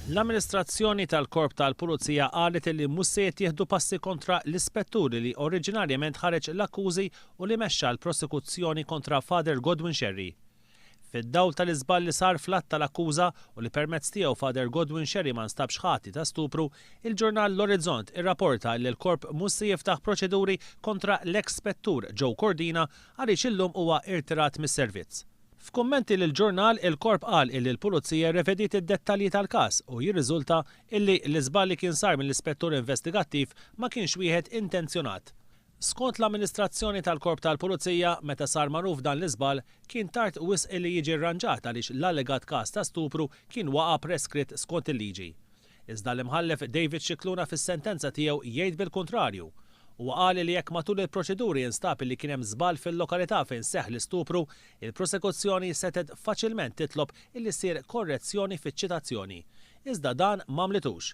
L-amministrazzjoni tal-Korp tal-Pulizija qalet li mhux se jittieħdu passi kontra l-ispetturi li oriġinarjament ħareġ l-akkużi u li mexxa l-prosekuzzjoni kontra Father Godwin Scerri. Fid-dawl tal-iżball li sar fl-att tal-akkuża u li permezz tiegħu Father Godwin Scerri ma nstabx ħati ta' stupru, il-ġurnal L-Orizzont irrapporta li l-Korp mhux se jiftaħ proċeduri kontra l-eks spettur Joe Cordina għaliex illum huwa irtirat mis-servizz. F'kummenti lill-ġurnal, il-Korp qal illi l-Pulizija rrevediet id-dettalji tal-każ u jirriżulta illi l-iżball li kien sar mill-Ispettur Investigattiv ma kienx wieħed intenzjonat. Skont l-amministrazzjoni tal-Korp tal-Pulizija, meta sar magħruf dan l-iżball, kien tard wisq illi jiġi rranġat għaliex l-allegat każ ta' stupru kien waqa' preskritt skont il-liġi. Iżda l-Imħallef David Scicluna fis-sentenza tiegħu jgħid bil-kuntrarju. Huwa qal li jekk matul il-proċeduri instab li kien hemm żball fil-lokalità fejn seħħ l-istupru, il-prosekuzzjoni setgħet faċilment titlob illi ssir korrezzjoni fiċ-ċitazzjoni. Iżda dan m'għamlitux.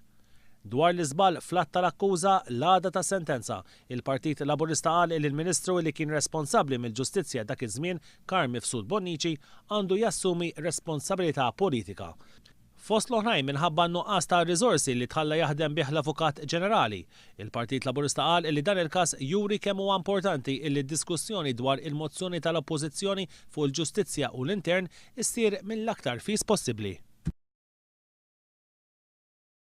Dwar l-iżball fl-att tal-akkuża, l-għada tas-sentenza, il-Partit Laburista qal li l-Ministru li kien responsabbli mill-Ġustizzja dak iż-żmien, Carm Mifsud Bonnici, għandu jassumi responsabilità politika. Fost l-oħrajn minħabba n-nuqqas ta' riżorsi li tħalla jaħdem bih l-Avukat Ġenerali. Il-Partit Laburista qal li dan il-każ juri kemm huwa importanti illi d-diskussjoni dwar il-mozzjoni tal-Oppożizzjoni fuq il-ġustizzja u l-intern issir mill-aktar fis possibbli.